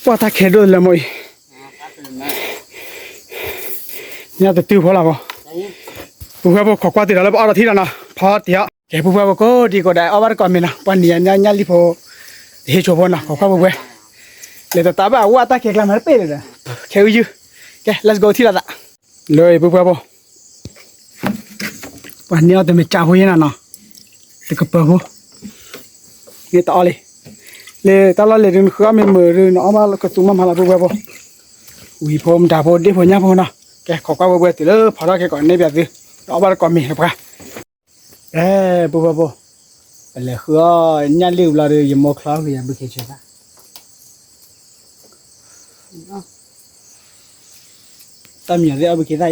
ပှၢ်တၢ်ခဲဒိၣ်လၢမိၢ်အံၤ, ညၣ်တတုၢ်ဖိလီၤမၢ်, ပုၢ်ဝဲၢ်ဖိခိးကွၢ်တုၤဒီးလၢပအီၣ်ဒီးထံၣ်လီၤနီၤ ဖီတံၢ်အီၣ်. ကဲ ပုၢ်ဝဲၢ်ဖိကိးဒံကိးဒဲး အီၣ်ဘၣ်တကိးမ့ၤနီၤ ပှၤနံၤညါညၣ်လံၢ်ဖိ, တဟ့ၣ်ဆိဖိနီၤ ခိးကွၢ်ဘှဲဘှဲ, လဲၤတတးဘၣ်အဝဲအတၢ်ခဲကျါမၤတပ့ၢ်ဒီး, ခဲအုယုၢ်, ကဲ let's go ထံၣ်လိာ်သး, လၢပုၢ်ဝဲၢ်ဖိ ပှၤန့ၢ်အီၣ်တမ့ၢ်ကၠၢ်ဖိယဲၢ်နၤနီၤ, တကပၤဖိ, န့ၣ်တအီၣ်လံ, လၢတၢ်လီၢ်လဲၤဒုးနဃုအီၣ်မ့ၢ်မုာ်ဒုး နအီၣ်ဘၣ်ကသူမးမးလီၤ ပုၢ်ဝဲၢ်ဖိ, ဝံၤဖိမတၤဖိဒ့ၣ်ဖိညၣ်ဖိနီၤ, ကဲ ခိးကွၢ်ဝဲဝဲတုၤလၢဖီထီၣ်ခဲကိးန့ၢ်ပၠးသု, ဒီးအီၣ်ဘၣ်တကိးမ့ၤတပှၢ်, ကဲ ပုၢ်ဝဲၢ်ဖိ, ပလဲၤဃုအီၣ်ညၣ်လံၢ်ဘျီဒီး ယမိၢ်ချီကယၤဘုခ့ဆၢသၣ် တၢ်မံၤသ့ၣ်အီၣ်ဘုခ့သၣ်အံ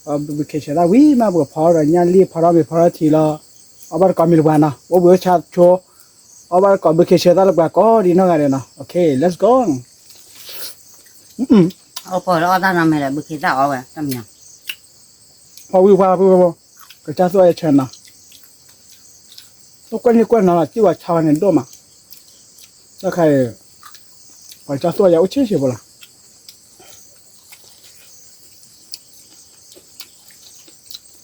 ၤ, အီၣ်ဘုခ့ဆၢသၣ်ဝံၤမး ပကဖီဒီးညၣ်လံၢ်ဖီထီၣ်မ့ၤဖီထီၣ်ထံလီၤ, အီၣ်ဘၣ်တကိးမ့ၤလၢပှၤနီၤ, အိၣ်ဘှံးအိၣ်ဆါဆိ, အီၣ်ဘၣ်တကိးဘုခ့ဆၢသၣ်လၢပှၤကိးဒံနီၢ်ဂၤဒဲးနီၤ, okay let's go. အီၣ်ဖီလၢအီၣ်တၢ်နီတမံၤဒီး ဘုခ့သၣ်အီၣ်ဝဲတၢ်မံၤ, ဖီဝံၤပှၤပုၢ်ဝဲၢ်ဖိ, ကစၢ်သူၣ်အီၣ်ယဆၢနီၤ, အိၣ်ကွဲၢ်န့ၢ်ကွဲၢ်နီၤလီၤ စံၣ်ဝဲဆါဝဲန့ၣ်ဒိၣ်မး, တၢ်ခါအံၤ, ပှၤကစၢ်သူၣ်အီၣ်ယၤအိၣ်ဆ့ဆ့ဖိလီၤ,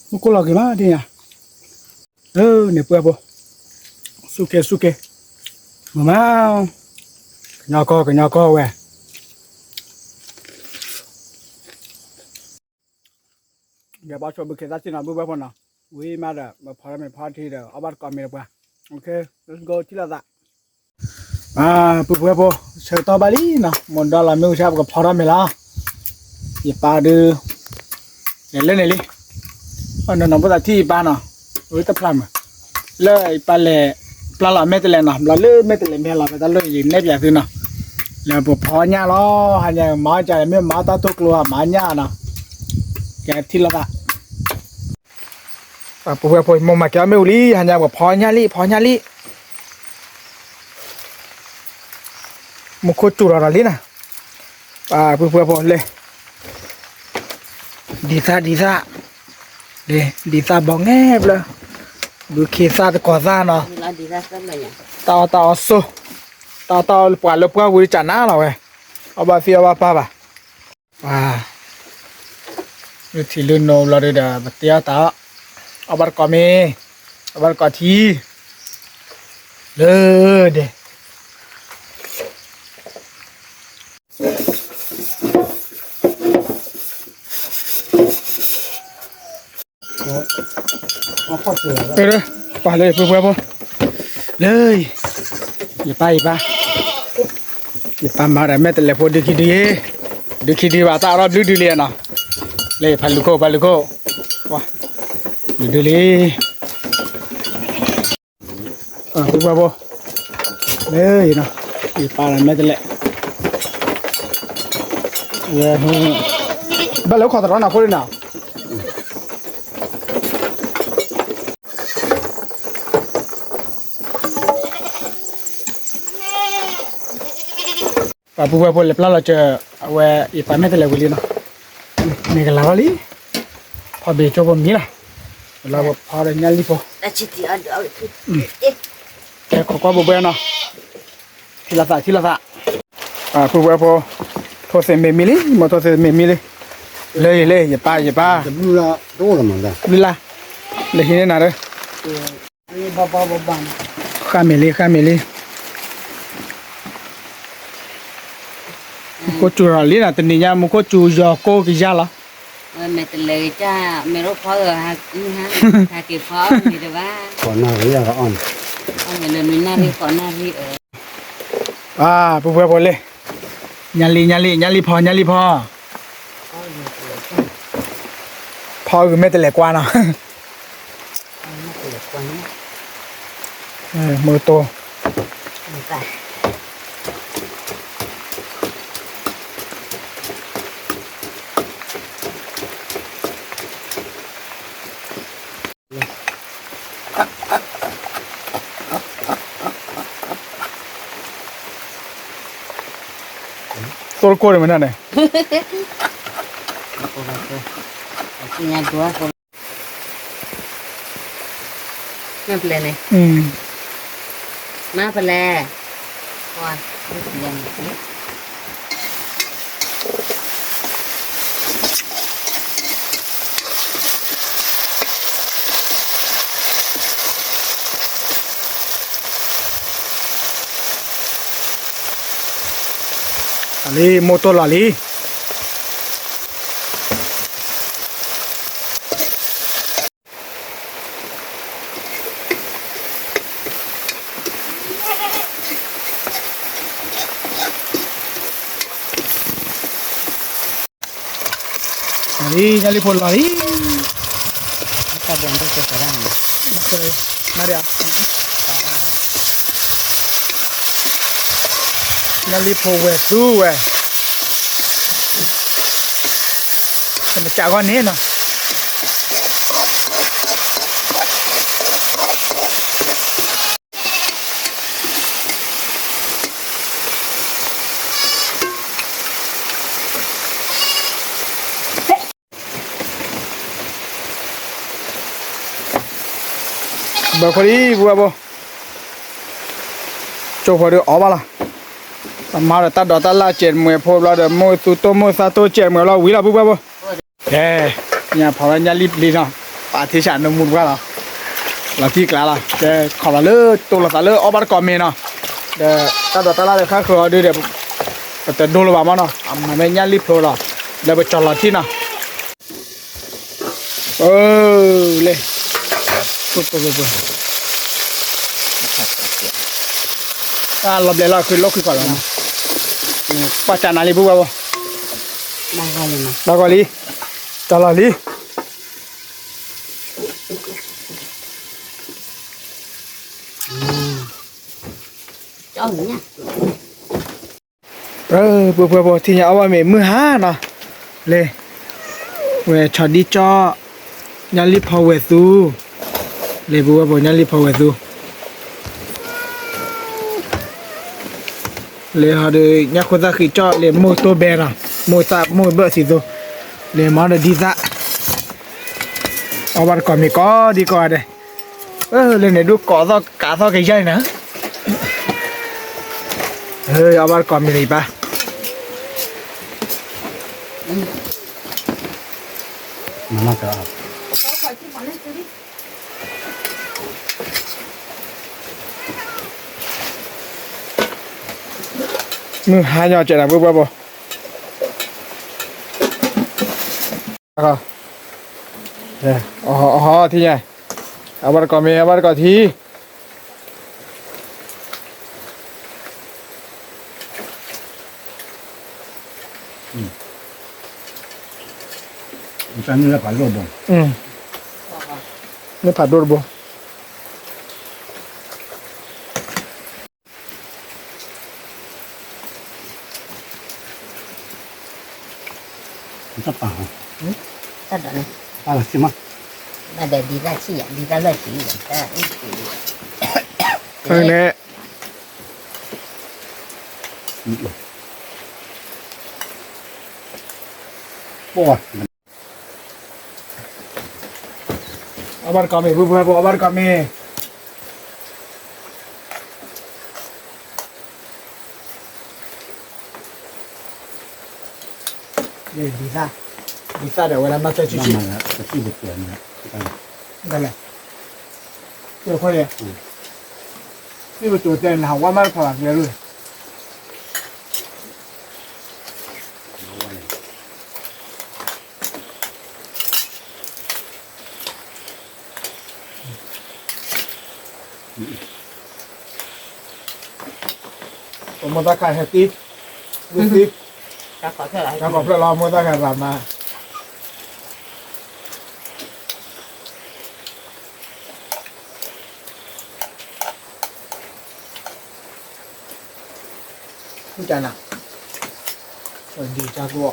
မူခိၣ်လီၤက့ၤမးဒ်ညါ, လၢန့ၣ်ပုၢ်ဝဲၢ်ဖိ, စူၢ်က့ၤစူၢ်က့ၤ, မုာ်မး, ကညီကီၢ်ကညီကီၢ်ဝဲ ယဘၣ်ဆိဘုခ့သၣ်စ့ၢ်နီၤ ပုၢ်ဝဲၢ်ဖိနီၤ, ဝံၤမးဒီး ပဖီထီၣ်မ့ၤဖီထီၣ်ထံဒီး အီၣ်ဘၣ်တကိးမ့ၤတပှၢ်, okay let's go ထံၣ်လိာ်သး, ပုၢ်ဝဲၢ်ဖိ, ဆၢကတီၢ်ဘၣ်လံနီၤ မိၢ်ဒီလီၤမ့ၣ်အူဆါ ပကဖီထီၣ်မ့ၤလီၤ, ယပၢ်ဒုး, လဲၤလၢန့ၣ်လံ, အနီၢ်နီၢ်ဖိသးထံၣ်ယပၢ်နီၤ, ဝဲတဖျါမုာ်, လၢယပၢ်လဲၤ, ပျၢ်လီၤမဲာ်တလဲးနီၤ ဘျီလၢမဲာ်တလဲးမ့ၢ်လီၤ ပတၢ်လီၢ်န့ၣ် ယနဲၣ်ပၠးသုနီၤ, လၢပဖီညၣ်လီၤ ဟါညါမၤအီၣ်ကၢ်န့ၣ် မ့ၢ်မၤအီၣ်တၢ်တိၢ်ကျိၤဧါ မၤညၣ်နီၤ, ကဲထံၣ်လိာ်သး, ပုၢ်ဝဲၢ်ဖိ မိၢ်မၤကဲအီၣ်မ့ၣ်အူလံ ဟါညါပဖီညၣ်လံ ဖီညၣ်လံ, မူခိၣ်စူၤလီၤဒီးလံနီၤ, ပုၢ်ဝဲၢ်ဖိလဲၤ ဒံသၣ်ဒံသၣ်, ဒံသၣ်ဘီငဲဘျၢ, ဘုခ့သၣ်တကိးသၣ်နီၤ, တၢ်အီၣ်တၢ်အီစိ, တၢ်အီၣ်တၢ်အီလၢပှၤလၢပှၢ်ဝံၤတကးနၤလီၤဝဲ, အီၣ်ဘၣ်သံအီၣ်ဘၣ်ပၢ်ဘၣ်, လၢထံးလၢနိဘျီဒီး ပတဲအီၣ်တၢ်အီၣ်, အီၣ်ဘၣ်တကိးမ့ၤ, အီၣ်ဘၣ်တကိးထံ, လၢဒဲး ပှၤလၢပုၢ်ဝဲၢ်ဖိ, လၢ, ယပၢ်ယပၢ်, ယပၢ်မၤဒီးမဲာ်တလဲးဖိဒုခံဒု, ဒုခံဒုဘၣ်တၢ်အီၣ်ဘျုးဒုလံနီၤ, လၢယဖးလူၤခိၣ်ဖးလူၤခိၣ်, ဒုဒုလံ ပုၢ်ဝဲၢ်ဖိ, လၢ, ယပၢ်ဒီးမဲာ်တလဲး, ဝဲ, ဘၣ်လၢခိးတရီနီၤဖိဒ်နီၤ ပှၤပုၢ်ဝဲၢ်ဖိလဲၤပျၢ်လီၤစၢၤ, အဝဲယပၢ်မဲာ်တလဲးဝံၤလံနီၤ, မ့ၢ်ကလၤထီၣ်လံ, ဖီဘ့းကၠိဖိမံလီၤ, လီၤဖီဒီးညၣ်လံၢ်ဖိ, ကဲခိးကွၢ်ဘိဘဲနီၤ, ထံၣ်လိာ်သးထံၣ်လိာ်သး, ပုၢ်ဝဲၢ်ဖိ, ထိၣ်သ့ၣ်မ့ၢ်မံလံ, မိၢ်ထိၣ်သ့ၣ်မ့ၢ်မံလံ, လၢယလၢယပၢ်ယပၢ်, ဘျုးလၢ်, လၢဟံးန့ၢ်နၤဒီး ဃၣ်မ့ၢ်လံ ဃၣ်မ့ၢ်လံ, မူခိၣ်စူၤလီၤလံနီၤ တနံၤညါ မူခိၣ်စူၤယီၤကိၢ်ကယၢ်လီၤ, မဲာ်တလဲးကစၢ် မဲာ်ရိဖီအၢ, ဟးက့ၤဖီအီၣ်မ့ၤတဘၣ်, ကိးနၣ်ရံၣ်အီၣ်, အီၣ်မ့ၤလၢနွံနၣ်ရံၣ် ကိးနၣ်ရံၣ်အၢ ပှၤပုၢ်ဝဲၢ်ဖိလဲၣ်, ညၣ်လံၢ် ညၣ်လံၢ် ညၣ်လံၢ်ဖီ ညၣ်လံၢ်ဖီ, ဖီဂုာ်မဲာ်တလဲးကွၢ်နီၤ, မဲာ်တလဲးကွၢ်န့ၣ်, မုၢ်တိၢ် သိၣ်တကိၢ်န့ၣ်မ့ၢ်န့ၣ် မ့ၢ်ပလဲၤန့ၣ် မ့ၢ်ပလဲၤ လံ မိၢ်တိၢ်လီၤလံ လံ ညၣ်လံၣ်ဖိလီၤလံ ညၣ်လံၣ်ဖိဝဲၢ်သူဝဲ တမ့ၢ်စးဂီၢ်န့ၣ်နီၤ ဘၣ်ခိၣ်လံ ပုၢ်ဝဲၢ်ဖိ ကၠိဖိဒီးအီၣ်ဘၣ်လီၤ တမၤဒီးတၢ်ဒိးတၢ်လၣ်စဲးတမှဲၤဖိဘျီဒီး မိၢ်သူတိၢ်မိၢ်သၣ်တိၢ်စဲးတမှဲၤလီၤ ဝံၤလီၤ ပုၢ်ဝဲၢ်ဖိ ကဲ ညၣ်ဖီဝဲညၣ်လံၣ်ပျံၤနီၤ ပာ်ထံဆးနမူတပှၢ်လီၤ လီၤတံၢ်ကျါလီၤ ကဲခီလီၤလၢတိၢ်လီၤသးလၢအီၣ်ဘၣ်တကိးမ့ၤနီၤ ဒီးတၢ်ဒိးတၢ်လၣ်ဒီးခါဃုာ်အီၤဒုဒီး ပတဒိလီၤဘၣ်မးနီၤ အမၤမ့ၢ်ညၣ်လံၣ်ဖျိလီၤ လၢပကၠီၤလီၤထံနီၤ လ့ ပှဲၤပှဲၤပှဲၤပှဲၤ တၢ်လီၤဘျဲးလီၤခုလီၤခုကီးလီၤ ပှၤစးနၤလံ ပုၢ်ဝဲၢ်ဖိ ဘၣ်ဂီၢ်လံ တၢ်လီၤလံ ပုၢ်ဝဲၢ်ဖိ ထံၣ်ညါအီၣ်ဘၣ်မ့ၤမုၢ်ဟါနီၤ လ့ ဝဲဆီဒံကၠီၣ် ညၣ်လံၣ်ဖီဝဲၢ်သူ လ့ ပုၢ်ဝဲၢ်ဖိ ညၣ်လံၣ်ဖီဝဲၢ်သူ လ့ဟီဒီး ညၣ်ခိၣ်သၣ်ဃံးကၠီၣ် လ့ မိၢ်တိၢ်ဘဲနီၤ မိၢ်သၣ်မိၢ်ဘၢၣ်သံသိ လ့မၤဒီးဒ်သၣ် အီၣ်ဘၣ်တကိးမ့ၤကိးဒံကိးဂၤဒဲး လၢန့ၣ်ဒုးကိးသီၣ်ကးသီၣ်ကယါအံၤနၤ အီၣ်ဘၣ်တကိးမ့ၤလံပၢ် မုၢ်ဟါညီကဲး ပုၢ်ဝဲၢ်ဖိ အဟီ ထံၣ်ညါ အီၣ်ဘၣ်တကိးမ့ၤ အီၣ်ဘၣ်တကိးထံ မ့ၢ်ဖးဒိၣ်တဘိ တၢ်ပာ်ဟီ တၢ်ဒိးန့ၣ် ပာ်လီၤဆံမး ဘၣ်ဒီးဒ်တၢ်ဆံၣ်ယၤ ဒ်တၢ်လီၢ်ဆံၣ်ယၤ တၢ်အုၣ်က့ၤ ဖဲန့ၣ် အီၣ်ဘၣ်တကိးမ့ၤ ပုၢ်ဝဲၢ်ဖိ အီၣ်ဘၣ်တကိးမ့ၤ ဒ်သၣ် ဒ်သၣ်ဒီးဝဲဒၣ်နီၢ်ကၠီၣ်ဆံၣ်ဆံၣ် တလဲၣ် ကဲခွဲး သ့ၣ်ပတိၤတဲနဟးဝါမးတဖၣ်ဘၣ်ကျဲၤလိၤ ပမိၢ်သၣ်ခါဟဲသံ ဝံသံ တၢ်ခီဖျၢၣ်လီၤ မိၢ်သၣ်ခါသးမါ တၢ်ခီဖျၢၣ်လီၤ မိၢ်သၣ်ခါသးမါ တၢ်နၤ, ဒ်တၢ်ကျိ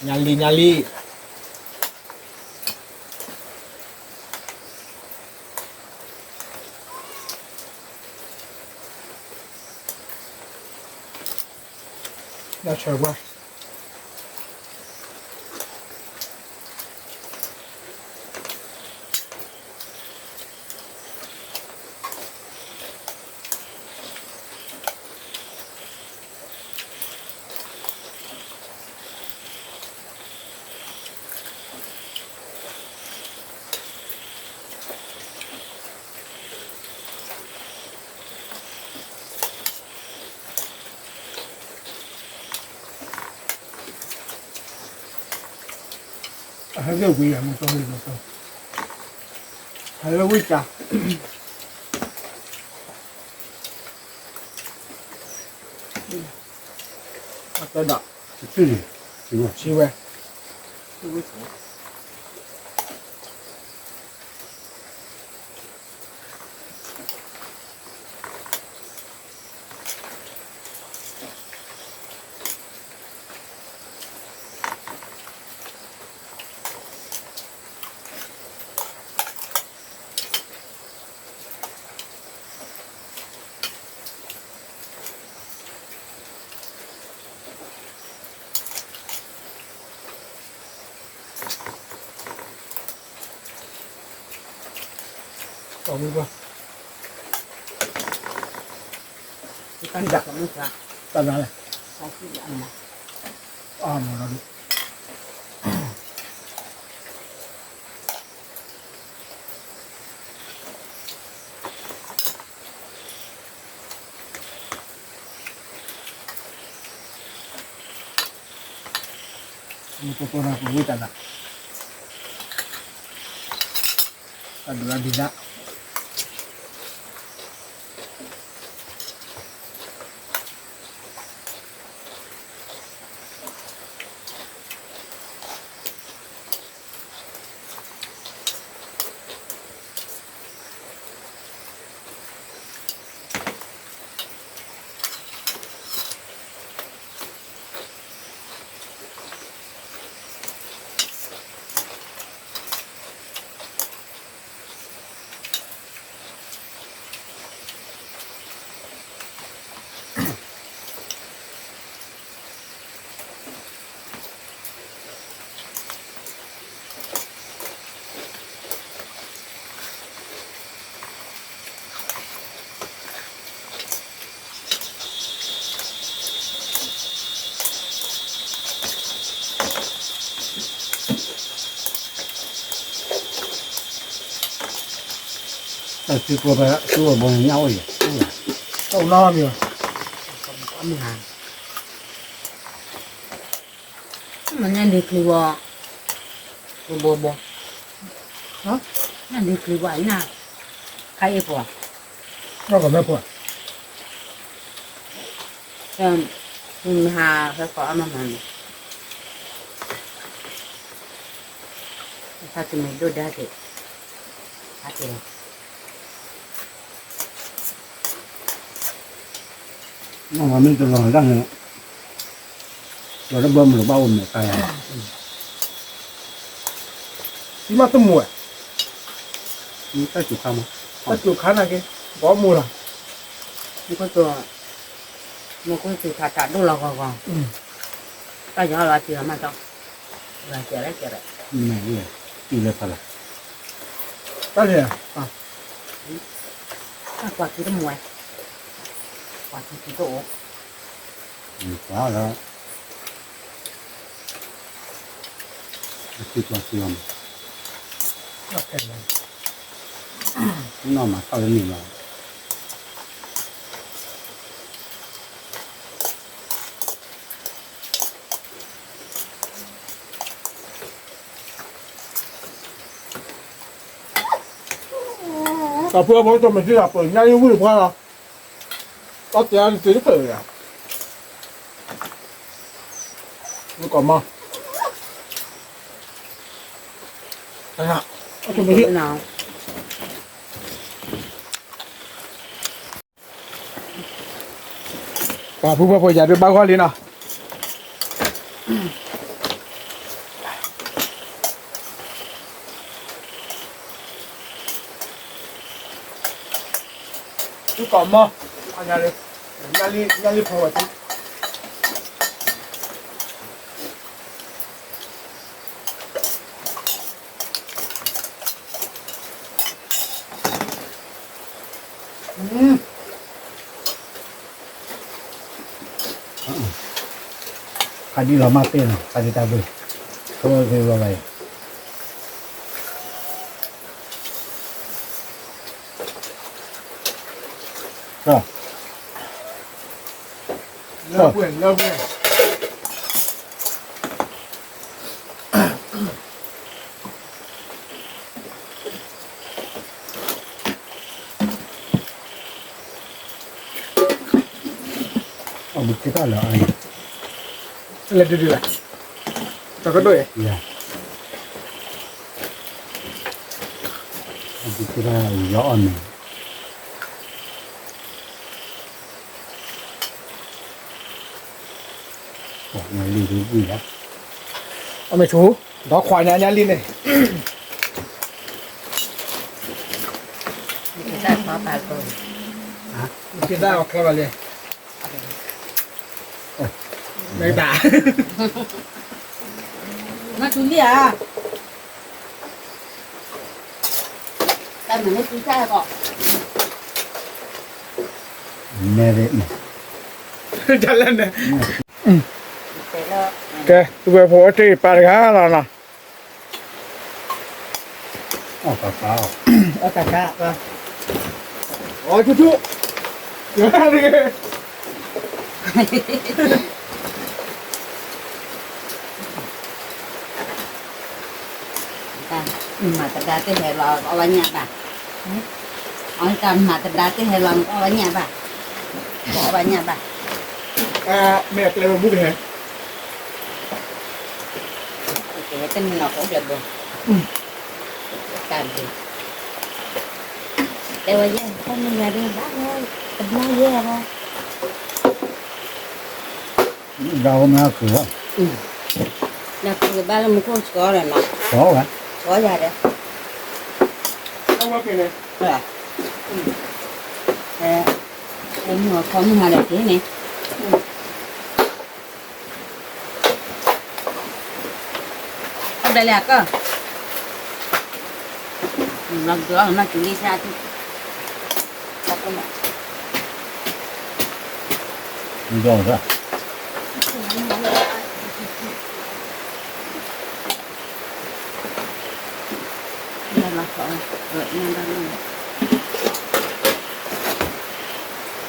ညါလံ ညါလံ. ညၣ်ဆၢကွၢ် အဟဲက့ၤဝံၤယၤမ့ၢ်တီၢ်မ့ၢ်တီၢ်, ဟဲလၢဝံၣ်ကၢ်, အတၢ်ဒၣ်, ဆံဝဲ, တၢ်ဒၣ်, တၢ်ဒၣ်လဲၣ်, အမၤလီၤဒုး မ့ၢ်ကီကီနၤ ပဝံၣ်တၢ်နၤ, တၢ်ဒုးအဒုးဒၣ်, တၢ်သံကွၢ်ဘၣ်သူအီၤဘီညါအိၣ်ယၤ, တၢ်အိၣ်နီတမံၤဘၣ်, မ့ၢ်ညါဒုးချံဝီ, ဘိဘိ, ညါဒုးချံဝီညါ, ခါအ့ၣ်ဖိ, နီၢ်ကီၢ်မ့ၢ်ဖိ, မ့ၢ်ဟါဟဲကီးအါမးမးန့ၣ်, ဖါတမုာ်ဒိၣ်ဒါက့ၤ, ဖါတမုာ် နီၢ်မၤမ့ၢ်တလီၤတၢ်န့ၣ်, ဒီးတဘၢမုာ်ဘၣ်အိၣ်မဲာ်ကါယၤ, သံမးတမုာ်ဝဲ, တၢ်စူၤခါမး, တၢ်စူၤခါနာ်က့, ဘီမုာ်လီၤ, မ့ၢ်ကီၢ်, မ့ၢ်ကီၢ်စူၤခါတၢ်ဒိၣ်လီၤဂီၤဂီၤ, တၢ်ယီၤလီၤစံးလီၤမးတီ, လီၤစဲးလၢစဲးလၢ, မ့ၢ်, တံၢ်လၢဖးလီၤ, တၢ်န့ၣ်, တၢ်ကွၢ်က့ၤတမုာ်ဝဲ, ကွၢ်က့ၤက့ၤတအိၣ်, ကွၢ်လီၤ, အက့ၤကွၢ်က့ၤအီၤမး, နီၢ်မၤထီၣ်လၢန့ၣ်လီၤ. အ ကပှဲၤဖိတမ့ၢ်သ့ၣ်ညါပှဲၤညါယဝံၣ်တပှၢ်လီၤ, အတဲအါတသ့တဖျၢၣ်ယၤ, မ့ၢ်ကီးမး, တမ့ၢ်သ့ၣ် ပှၤဖုဖှဲဖိယၤဒုးဘၣ်ဂီၢ်လံနီၤ, သုကီးမီၢ်, အညါလံ, ညါလံ, ညါလံဖီဝဲသု, ခါဒ်လီၤမၢ်ပ့ၢ်နီၤ, ခါဒ်တၢ်ဘျုး, ဆိကမိၣ်က့ၤလီၤလီၤအံၤ, လၢပှဲၤ, လၢပှဲၤ, အဘူးက့ၤတၢ်လၢအံၤ, လဲၤဒုးဒုးလၢ, တကဒိၣ်အံၤ, အဘူးက့ၤတၢ်လၢအံၤ, အီၣ်မ့ၢ်ဆူ, ဒီးခွါညါညါလံန့ၣ်, က့ၤတၢ်အီၣ်ချီဘၣ်လံ, မ့ၢ်တၢ်, နတူၢ်လံဧါ, တၢ်မ့ၢ်နတူၢ်တၢ်ကီး, နဲဒ်, တၢ်လၢနဲ, ကဲ သုဝဲဖိအိၣ်တ့ၢ်ပာ်တဂၤလီၤနီၤ, အီၣ်တၢ်ခါ, အီၣ်တၢ်ခါ, အီၣ်ထူထူ, တၢ်မၤတဒါတဟဲလီၤအီၣ်ဝဲညၣ်ဘၣ်, အီၣ်တၢ်မၤတဒါတဟဲလီၤအီၣ်ဝဲညၣ်ဘၣ်, အီၣ်ဝဲညၣ်ဘၣ်, မ့ၢ်အကျဲဝဲမူကဟဲ, ကဟဲတန့ၢ်လီၤကိးဘျီဘျီ, တၢ်ဘျုး, တဲဝဲယဲၢ် တၢ်မ့ၢ်ယၤဒ်ဘၣ်လၢ, တဘျီယဲၢ်လီၤ ဒၣ်ဝဲမ့ၢ်ဟဲက့ၤလီၤ, နၤက့ၤဘၣ်လၢမူခိၣ်စှီၤဒီးနီၤ, စှီၤဝဲ, စှီၤယၤဒီး, လၢမုၢ်ခီမုၢ်ဟါဒီးက့ၤန့ၣ်, အဘျဲၣ်လၢအကၢၢ်, ဘ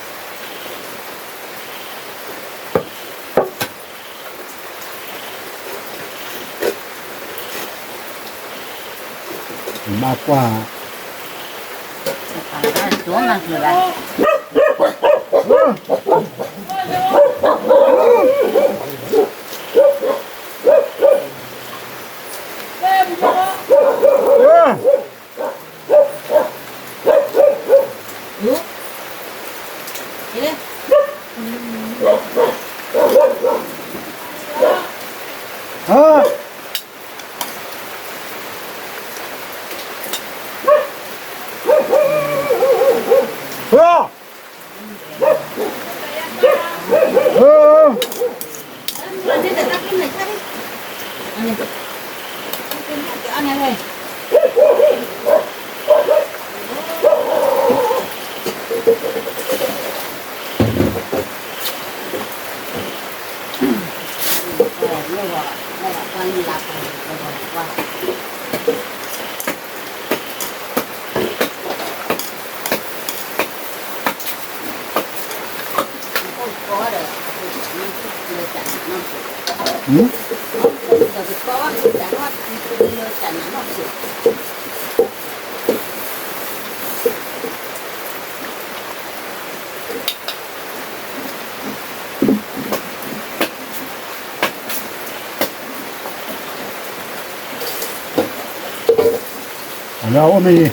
ျီကဒုးအီၣ်မၤကလံၤဆါ, ဒီး ဘၣ်ကွၢ်, အိၣ်မ့ၢ်,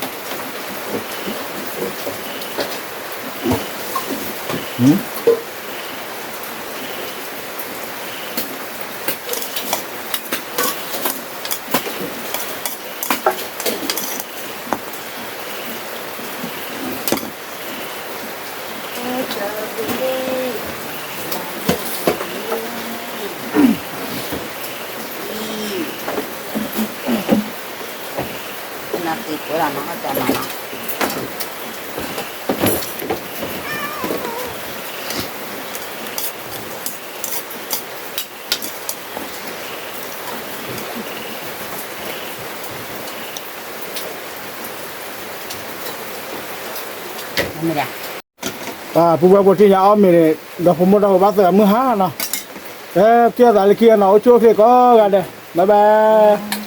ပူၤဝဲပူၤထံၣ်ညါအီၣ်မ့ၤန့ၣ် ဒီဖိမိၢ်ဒီဖိဘၣ်သၢဂၤမုၢ်ဟါနီၤ, ကဲသးလၢခံနီၤ အိၣ်ဆူၣ်အိၣ်ချ့ကိးဂၤဒဲး bye bye.